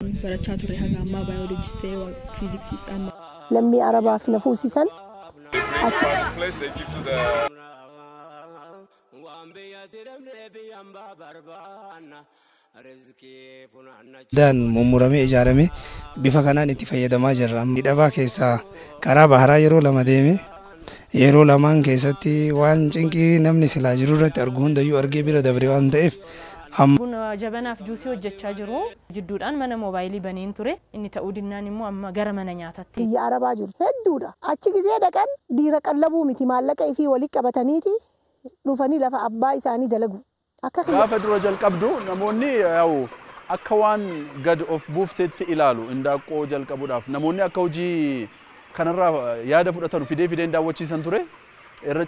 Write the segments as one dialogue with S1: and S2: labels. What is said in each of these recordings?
S1: Barachaa turre haga ammaa baayoloojis ta'ee fiiziksiis amma.
S2: Lammii Arabaaf na fuusisan.
S3: Place they give to the
S4: Daan mummuramee ijaarame bifa kanaan itti fayyadamaa jirra. Dhabaa keessaa karaa baharaa yeroo lama deeme yeroo lamaan keessatti waan cinqii namni silaa jiru irratti argu hundayyuu argee bira dabre waan ta'eef amma.
S5: Buna jabanaaf juusii hojjechaa jiru. Jidduudhaan mana moobaayilii baneen ture. Inni ta'uu dinnaan immoo amma gara mana nyaatatti.
S2: Biyya Arabaa jiru hedduudha. Achi gizee dhaqan dhiira qallabuu miti maallaqa ifii walitti qabataniiti dhufanii lafa abbaa isaanii dalagu. Akka
S6: Gaafa dura jalqabdu namoonni yaa'u akka waan gad of buufteetti ilaalu indaaqqoo jalqabuudhaaf namoonni akka hojii kanarraa yaada fudhatan fidee fideen daawwachiisan ture irra.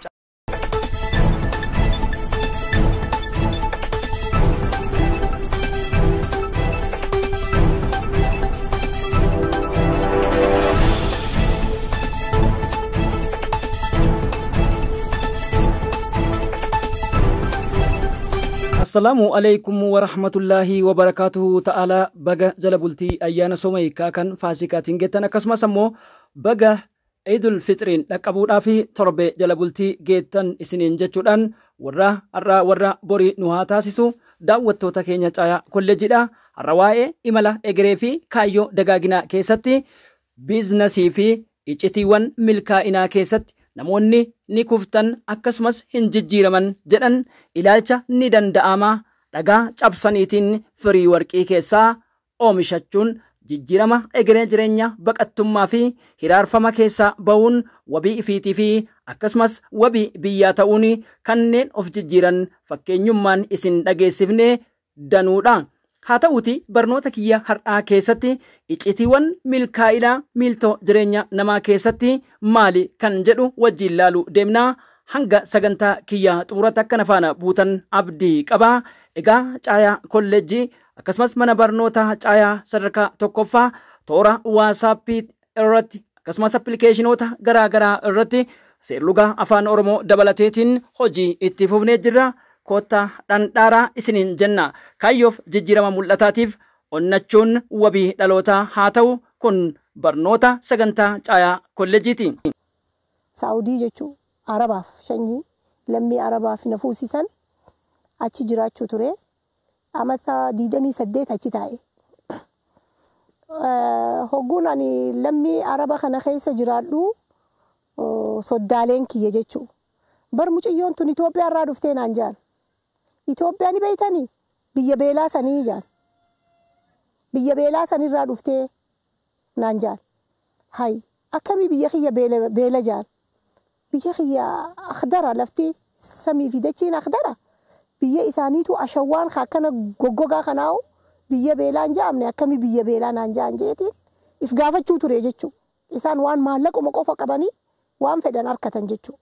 S7: Assalaamu alaikum warahmatullaahi wabarakaatuhu ta'ala. Baga jala bultii ayyaana sooma hiikaa kan Faasikaatiin geettan, akkasumas ammoo baga Idul Fixriin dhaqqabuudhaa fi torbe jala bultii geettan isiniin jechuudhaan, warra har'aa warra borii nu haa taasisu. Daawwattoota keenya Caayaa Kolleejiidha. Har'a waa'ee imala egeree fi kaayyoo dagaaginaa keessatti biizinasii fi iccitiiwwan milkaa'inaa keessatti namoonni ni kuftan akkasumas hin jijjiiraman jedhan ilaalcha ni danda'ama dhagaa cabsaniitiin firii warqii keessaa oomishachuun jijjiirama egeree jireenya baqattummaa fi hiraarfama keessaa ba'uun wabii ifiitii fi akkasumas wabii biyyaa ta'uun kanneen of jijjiiran fakkeenyummaan isin dhageessifne danuudha. Haa ta'uuti barnoota kiyya har'aa keessatti iccitiiwwan milkaa'inaa miiltoo jireenya namaa keessatti maali kan jedhu wajjin laalu deemnaa. Hanga sagantaa kiyya xumuratti akka faana buutan abdii qabaa. Egaa Caayaa Kolleejjii akkasumas mana barnootaa Caayaa sadarkaa tokkoffaa toora Waasaappii irratti akkasumas appilikeeshinoota garaa garaa irratti seerlugaa Afaan Oromoo dabalateetiin hojii itti fufnee jirra. Koottaa dhandhaaraa isiniin jenna. Kaayyoof jijjiirama mul'ataatiif onnachuun wabii dhalootaa haa ta'u. Kun barnoota sagantaa Caayaa Kolleejjiiti.
S2: Saa'udii jechuun Arabaaf shanyii lammii Arabaaf na fuusisan achi jiraachuu ture. Amata 28 achi taa'e. Hogguun ani lammii Araba kana keessa jiraadhu soddaaleen kiyya jechuudha. Bar mucayyoon tun Itoophiyaa irraa dhuftee naan jaan. Itoophiyaa ni beeytanii biyya beelaa sanii jaan. Biyya beelaa sanirraa dhuftee naan jaan. Hay akkamii biyya kiyya beela jaan. Biyya kiyya akhdara, lafti samii fi dachiin akhdara. Biyya isaaniitu ashawwaan akkana goggogaa kanaa'u biyya beelaan jaamne, akkamii biyya beelaa naan jaan jeetiin if gaafachuu ture jechuudha. Isaan waan maallaquma qofa qabanii waan fedhan harkatan jechuudha.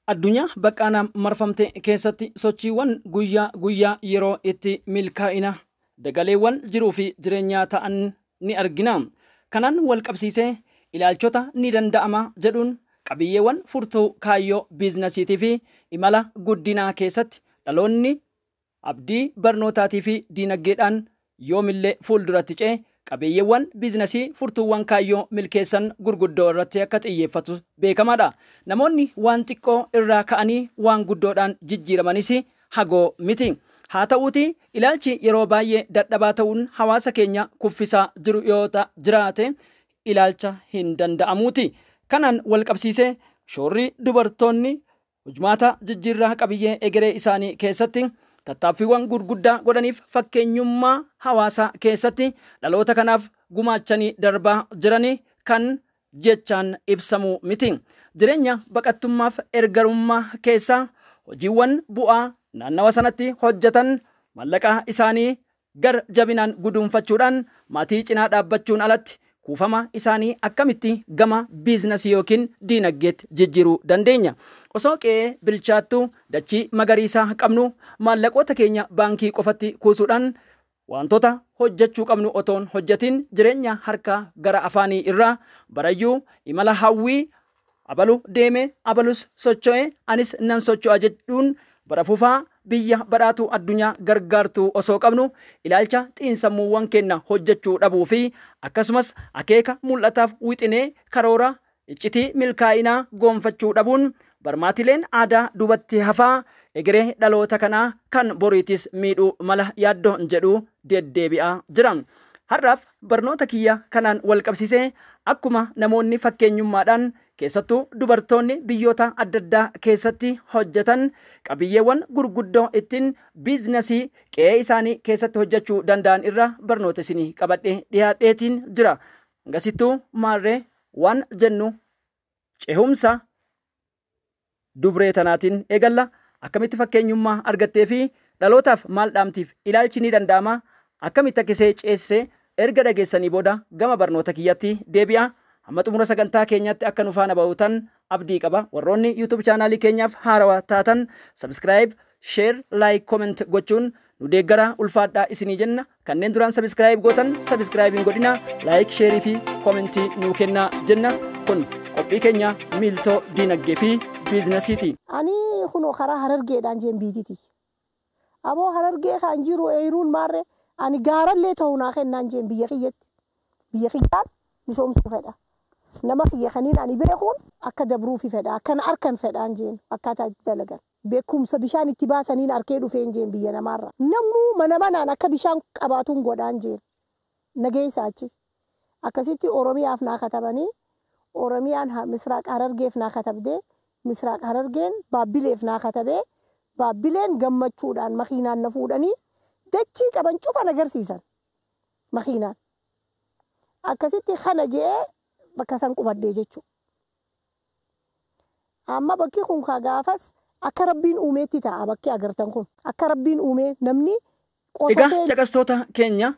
S7: Addunyaa baqqaanaan marfamte keessatti sochiiwwan guyyaa guyyaa yeroo itti milkaa'ina dagaleewwan jiruu fi jireenyaa ta'an ni argina. Kanaan wal qabsiisee ilaalchota ni danda'ama jedhuun qabiyyeewwan furtuu kaayyoo biizinasiitii fi imala guddinaa keessatti dhaloonni abdii barnootaatii fi diinagdeedhaan yoomillee fuulduratti ce'e qabiyyeewwan biizinasii furtuuwwan kaayyoo milkeessan gurguddoo irratti akka xiyyeeffatu beekamaadha. Namoonni waan xiqqoo irraa ka'anii waan guddoodhaan jijjiiramanis hagoo miti. Haa ta'uuti ilaalchi yeroo baay'ee dadhabaa ta'uun hawaasa keenya kuffisaa jiru yoo jiraate ilaalcha hin danda'amuuti. Kanaan wal qabsiisee shoorri dubartoonni hojmaata jijjiirraa qabiyyee egeree isaanii keessatti tattaaffiiwwan gurguddaa godhaniif fakkeenyummaa hawaasaa keessatti dhaloota kanaaf gumaachanii darbaa jiranii kan jechaan ibsamu miti. Jireenya baqattummaaf ergarummaa keessaa hojiiwwan bu'aa naannawa sanatti hojjetan maallaqa isaanii gar jabinaan guduunfachuudhaan maatii cinaa dhaabbachuun alatti kuufama isaanii akkamitti gama biizinasii yookiin diinagdeetti jijjiiruu dandeenya? Osoo qe'ee bilchaattuu dachii magariisaa qabnu maallaqoota keenya baankii qofatti kuusuudhaan wantoota hojjechuu qabnu otoon hojjetin jireenya harka gara afaanii irraa barayyuu imala hawwii abalu deeme abalus socho'e anis nan socho'a jedhuun bara fufaa biyya badhaatu addunyaa gargaartuu osoo qabnu ilaalcha xiinsammuuwwan keenya hojjechuu dhabuu fi akkasumas akeeka mul'ataaf wixinee karoora iccitii milkaa'inaa goonfachuu dhabuun barmaatileen aadaa duubatti hafaa egeree dhaloota kanaa kan boriitis miidhuu mala yaaddoon jedhu deddeebi'aa jira. Har'aaf barnoota kiyya kanaan wal qabsiisee akkuma namoonni fakkeenyummaadhaan keessattuu dubartoonni biyyoota adda addaa keessatti hojjetan qabiyyeewwan gurguddoo ittiin biizinasii qe'ee isaanii keessatti hojjechuu danda'an irra barnoota isinii qabadhee dhiyaadheetiin jira. Hangasittuu maarree waan jennu cehumsa dubree tanaatiin eegalla. Akkamitti fakkeenyummaa argattee fi dhalootaaf maal dhaamtiif ilaalchi ni danda'ama. Akkamitti akka ishee ceesisee erga dhageessanii booda gama barnoota kiyyatti deebi'a. Hamma xumura sagantaa keenyaatti akka nu faana ba'uutan abdii qaba. Warroonni YouTube chaanaalii keenyaaf haarawaa taatan subscribe, share, like, comment gochuun nu deeggara ulfaadhaa isinii jenna. Kanneen duraan subscribe gootan subscribe hin godhina. Like, share fi commentii nuu kennaa jenna. Kun qophii keenya miiltoo diinagdee fi biizinasiiti.
S2: Ani kunoo karaa Harargeedhaan jeen biititi. Aboo Harargee kan jiru eeruun maarree ani gaarallee ta'uu naa kennaan jeen biyya kiyyatti. Biyya kiyyaan misoomsuu fedha. Nama kiyya kaniin ani beekuun akka dabruufi fedha. Akkana harkan fedhaan jeen akkaataa itti dalagan. Beekumsa bishaan itti baasaniin arkee dhufeen jeen biyya namaarra. Namuu mana manaan akka bishaan qabaatuun godhaan jeen. Nageessa achi. Akkasitti Oromiyaaf naa katabanii Oromiyaan Misraaq Harargeef naa katabdee Misraaq Harargeen Baabbileef naa katabee Baabbileen gammachuudhaan makiinaan na fuudhanii dachii qaban cufan agarsiisan makiinaan. Akkasitti kana je'ee bakka san qubadhee jechuudha. Amma bakki kun ka gaafas akka rabbiin uumeetti ta'a bakki agartan kun. Akka rabbiin uumee namni
S7: Egaa
S2: qotatee
S7: caqastoota keenya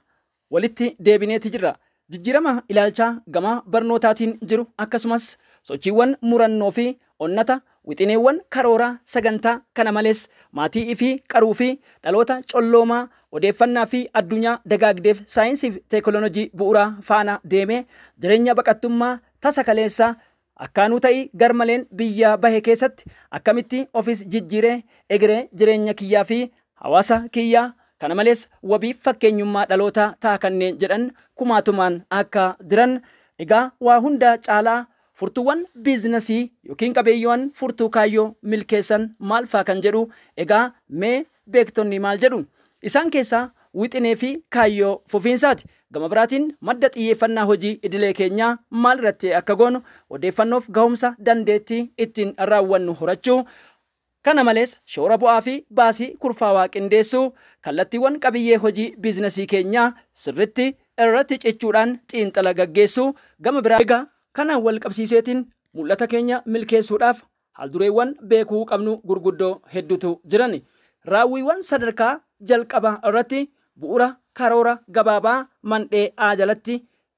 S7: walitti deebineeti jirra. Jijjiirama ilaalchaa gama barnootaatiin jiru akkasumas sochiiwwan murannoo fi onnata wixineewwan karooraa sagantaa kana malees maatii fi qaruu fi dhaloota colloomaa odeeffannaa fi addunyaa dagaagdeef saayinsii fi teekinooloojii bu'uuraa faana deemee jireenya baqattummaa tasa kaleessaa akkaanuu ta'ii garmaleen biyya bahe keessatti akkamitti ofis jijjiiree egeree jireenya kiyyaa fi hawaasa kiyyaa kana malees wabii fakkeenyummaa dhaloota ta'a kanneen jedhan kumaatumaan akka jiran egaa waa hunda caalaa furtuuwwan biizinasii yookiin qabeeyyiiwwan furtuu kaayyoo milkeessan maal faa kan jedhu egaa mee beektonni maal jedhu isaan keessaa wixinee fi kaayyoo fufiinsaati. Gama biraatiin madda xiyyeeffannaa hojii idilee keenyaa maal irratti akka goonu odeeffannoof gahumsa dandeettii ittiin raawwannu horachuu kana malees shoora bu'aa fi baasii kurfaawaa qindeessuu kallattiiwwan qabiyyee hojii biizinasii keenyaa sirritti irratti cichuudhaan xiinxala gaggeessuu gama biraa egaa kanaan wal qabsiiseetiin mul'ata keenya milkeessuudhaaf haaldureewwan beekuu qabnu gurguddoo hedduutu jiran. Raawwiiwwan sadarkaa jalqabaa irratti bu'uura karoora gabaabaa mandhee A jalatti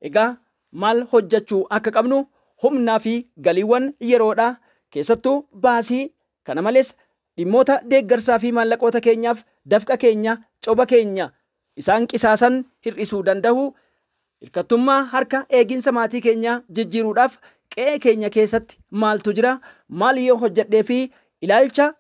S7: egaa maal hojjechuu akka qabnu humnaa fi galiiwwan yeroodhaa keessattuu baasii kana malees dhimmoota deeggarsaa fi maallaqoota keenyaaf dafqa keenya coba keenya isaan qisaasan hir'isuu danda'u hirkattummaa harka eeginsa maatii keenyaa jijjiiruudhaaf qe'ee keenya keessatti maaltu jira maal yoo hojjedhee fi ilaalcha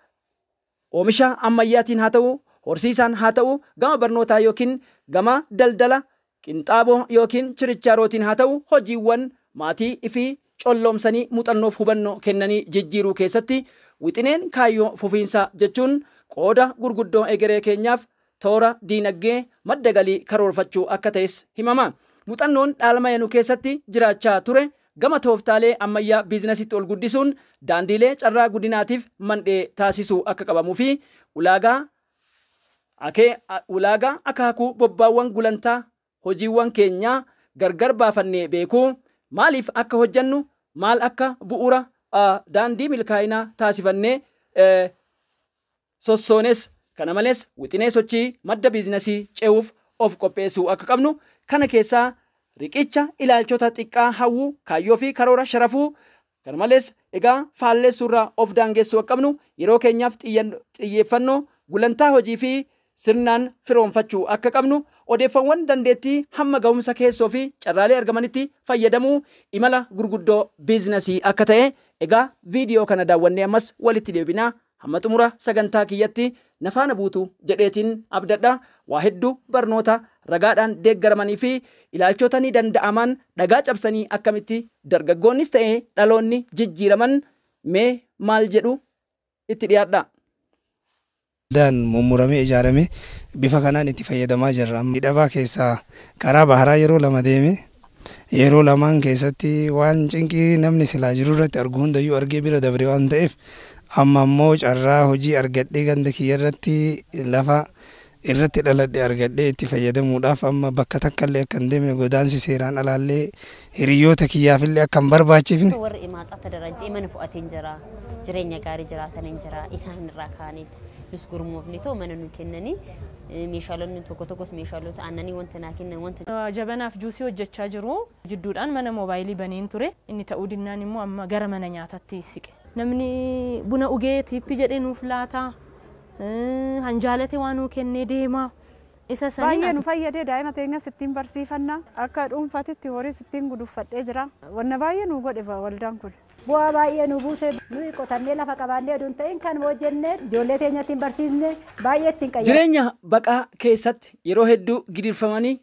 S7: oomisha ammayyaatiin haa ta'u horsiisaan haa ta'u gama barnootaa yookiin gama daldala qinxaaboo yookiin chirichaarootiin haa ta'u hojiiwwan maatii fi colloomsanii muuxannoof hubannoo kennanii jijjiiruu keessatti wixineen kaayyoo fufiinsaa jechuun qooda gurguddoo egeree keenyaaf toora diinagdee madda galii karoorfachuu akka ta'es himama. Muuxannoon dhaalma yanuu keessatti jiraachaa ture gama tooftaalee ammayyaa biizinasitti ol guddisuun daandiilee carraa guddinaatiif mandhee taasisuu akka qabamuu fi ulaagaa akaakuu bobbaawwan gulantaa hojiiwwan keenyaa gargar baafannee beekuu maaliif akka hojjannu maal akka bu'uura daandii milkaa'inaa taasifannee sossoones kana malees wixinee sochii madda biizinasii ce'uuf of qopheessuu akka qabnu kana keessaa riqicha ilaalchota xiqqaa hawwuu kaayyoo fi karoora sharafuu kana malees egaa faalleessuurraa of daangeessuu akka qabnu yeroo keenyaaf xiyyeeffannoo gulantaa hojii fi sirnaan firoonfachuu akka qabnu odeeffannoowwan dandeettii hamma ga'umsa keessoo fi carraalee argamanitti fayyadamuu imala gurguddoo biizinasii akka ta'e egaa viidiyoo kana daawwannee ammas walitti deebinaa Hamma xumura sagantaa kiyyatti nafaana buutu jedheetiin abdadha. Waa hedduu barnoota ragaadhaan deeggaramanii fi ilaalchota ni danda'aman dhagaa cabsanii akkamitti dargaggoonnis ta'ee dhaloonni jijjiiraman mee maal jedhu itti dhiyaadha.
S4: Daan mummuramee ijaarame bifa kanaan itti fayyadamaa jirra. Dhabaa keessaa karaa baharaa yeroo lama deeme yeroo lamaan keessatti waan cinqii namni silaa jiru irratti argu hundayyuu argee bira dabre waan ta'eef amma ammoo carraa hojii argadhee ganda kiyya irratti lafa irratti dhaladhe argadhee itti fayyadamuudhaaf amma bakka takka illee akka hin deemne godaansi seeraan alaallee hiriyoota kiyyaafillee akka hin barbaachifne.
S8: Warri imaaxaa tadarajee mana fu'ateen jira, jireenya gaarii jiraataniin jira, isaan irraa kaaniit nus gurmoofne too mana nu kennanii meeshaalonni tokko tokkos meeshaalota aannanii wanta naa kennan wanta.
S5: Jabanaaf juusii hojjechaa jiru. Jidduudhaan mana moobaayilii baneen ture. Inni ta'uu dinnaan immoo amma gara mana nyaataatti siqe. Namni buna ugee tiippii jedhee nuuf laata. Hanjaalate waan nuu kennee deema. Isa saniin
S9: Baay'ee nu fayyadee daa'ima teenyas ittiin barsiifanna. Akka dhuunfaatitti horiis ittiin guduffadhee jira. Wanna baay'ee nu godhe waldaan kun.
S10: Bu'aa baay'ee nu buuse nuyi qotannee lafa qabaannee oduun ta'in kan hojjennee ijoollee teenya ittiin barsiisne baay'ee ittiin qayyabne.
S7: Jireenya baqaa keessatti yeroo hedduu gidirfamanii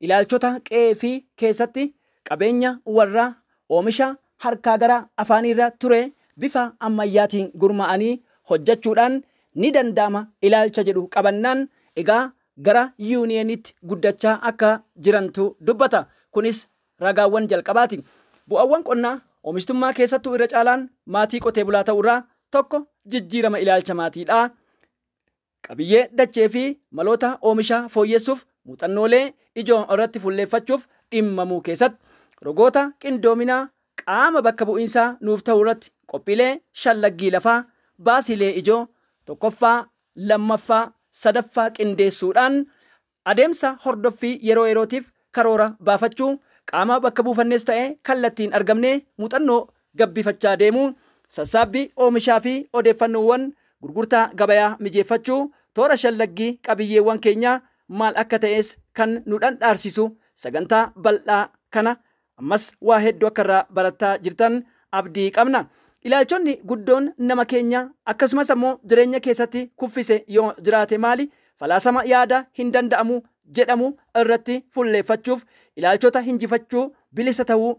S7: ilaalchota qe'ee fi keessatti qabeenya warraa oomisha harkaa gara afaaniirra ture bifa ammayyaatiin gurmaa'anii hojjechuudhaan ni danda'ama ilaalcha jedhu qabannaan egaa gara yuuniyeenitti guddachaa akka jirantu dubbata. Kunis ragaawwan jalqabaati. Bu'aawwan qonnaa oomishtummaa keessattuu irra caalaan maatii qotee bulaa ta'urraa tokko jijjiirama ilaalcha maatiidha. Qabiyyee dachee fi maloota oomisha fooyyessuuf muuxannoolee ijoo irratti fuulleeffachuuf dhimmamuu keessatti rogoota qindoominaa qaama bakka bu'iinsaa nuuf ta'u irratti qophiilee shallaggii lafaa baasilee ijoo tokkoffaa lammaffaa sadaffaa qindeessuudhaan adeemsa hordoffii yeroo yerootiif karoora baafachuu qaama bakka buufannes ta'e kallattiin argamnee muuxannoo gabbifachaa deemuu sassaabbii oomishaa fi odeeffannoowwan gurgurtaa gabayaa mijeeffachuu toora shallaggii qabiyyeewwan keenyaa maal akka ta'es kan nu dhandhaarsisu sagantaa bal'aa kana ammas waa hedduu akka irraa barataa jirtan abdii qabna. Ilaalchonni guddoon nama keenya akkasumas ammoo jireenya keessatti kuffise yoo jiraate maali? Falaasama yaada hin danda'amu jedhamu irratti fuulleeffachuuf ilaalchota hinjifachuu bilisa ta'uu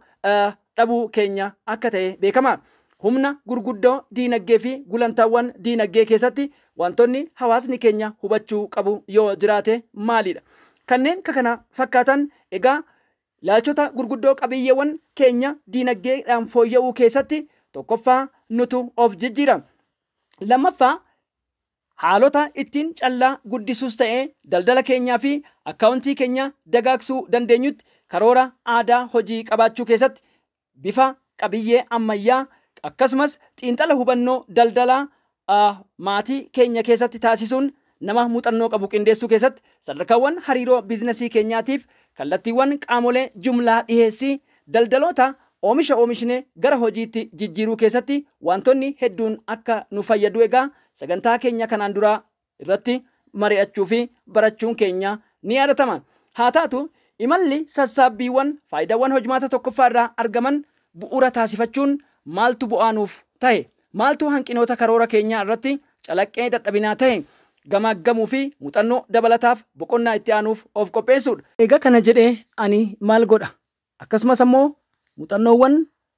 S7: dhabuu keenya akka ta'e beekama. Humna gurguddoo diinagdee fi gulantaawwan diinagdee keessatti wantoonni hawaasni keenya hubachuu qabu yoo jiraate maalidha? Kanneen kana fakkaatan egaa ilaalchota gurguddoo qabiyyeewwan keenya diinagdeedhaan fooyya'uu keessatti tokkoffaa nutu of jijjiira. Lammaffaa haalota ittiin callaa guddisuus ta'ee daldala keenyaa fi akkaawuntii keenya dagaagsuu dandeenyutti karoora aadaa hojii qabaachuu keessatti bifa qabiyyee ammayyaa akkasumas xiinxala hubannoo daldalaa maatii keenya keessatti taasisuun nama muuxannoo qabu qindeessuu keessatti sadarkaawwan hariiroo biizinasii keenyaatiif kallattiiwwan qaamolee jumlaa dhiheessii daldaloota oomisha oomishne gara hojiitti jijjiiruu keessatti wantoonni hedduun akka nu fayyadu egaa sagantaa keenya kanaan duraa irratti mari'achuu fi barachuun keenya ni yaadatama. Haa taatu imalli sassaabbiiwwan faayidaawwan hojmaata tokkoffaa irraa argaman bu'uura taasifachuun maaltu bu'aa nuuf ta'e maaltu hanqinoota karoora keenyaa irratti calaqqee dadhabinaa ta'e gamaaggamuu fi muuxannoo dabalataaf boqonnaa itti aanuuf of qopheessuudha. Egaa kana jedhee ani maal godha? Akkasumas ammoo muuxannoowwan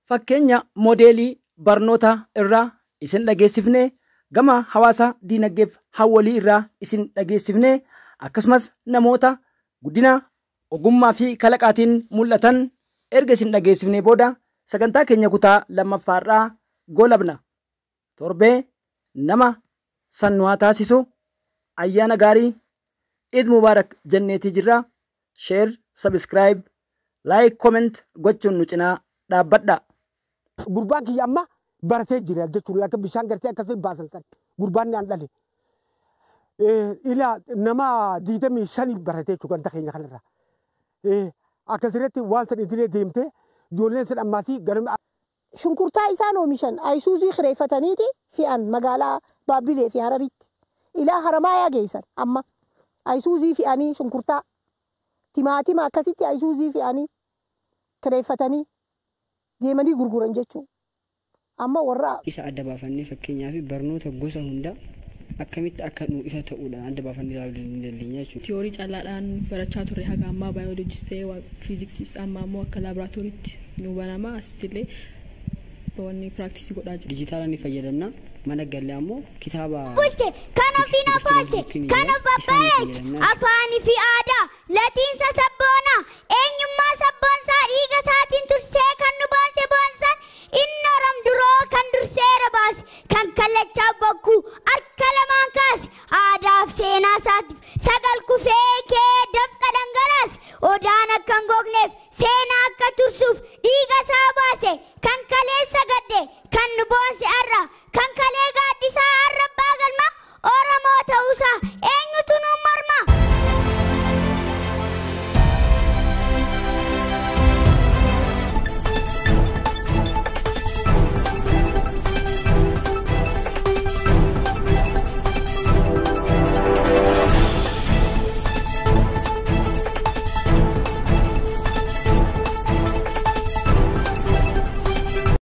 S7: fakkeenya moodeelii barnoota irraa isin dhageessifnee gama hawaasa diinagdeef hawwalii irraa isin dhageessifnee akkasumas namoota guddina ogummaa fi kalaqaatiin mul'atan erga isin dhageessifnee booda sagantaa keenya kutaa lammaffaarraa goolabna. Torbee nama sannuwaa taasisu ayyaana gaarii Eid Mubaarak jenneetii jirra. Share, subscribe, like, comment gochuun nu cinaa dhaabbadha.
S11: Gurbaan kiyya amma baratee jira jechuudha. Akka bishaan gartee akkasii baasan san gurbaan ni an dhale. Ila nama 25 baratee jechuudha ganda keenya kanarra. Akkasirratti waan san idilee deemtee ijoolleen san ammaasii ganama.
S2: Shunkurtaa isaan oomishan ayisuuzii kireeffataniiti fe'an magaalaa Baabbilee fi Hararitti. Ilaa Haramaayaa geessan amma ayisuuzii fe'anii shunkurtaa timaatima akkasitti ayisuuzii fe'anii kireeffatanii deemanii gurguran jechuudha. Amma warra
S12: Isa adda baafannee, fakkeenyaaf barnoota gosa hundaa akkamitti akka nu ifa ta'uudhaan adda baafannee ilaaluu dandeenya jechuudha.
S1: Tiyoorii callaadhaan barachaa turre haga ammaa, baayoloojis ta'ee fiiziksiis. Amma ammoo akka laaboraatooriitti nu banama, asittillee wanni practice godhaa jira.
S12: Dijitaala ni fayyadamna, mana gallee ammoo kitaaba
S13: Bulche kan ofiin of oolche, kan of babbareeche, afaanii fi aadaa latiinsa sabboonaa, eenyummaa sabboonsaa dhiiga isaatiin tursee kan nu baase boonsan inni orom duroo kan durseera baase, kan kallachaa bokkuu harka lamaan kaase, aadaaf seenaa isaatiif sagal kufee kee dafqa dhangalaase, odaan akka hin gogneef, seenaa akka tursuuf dhiiga isaa baase kan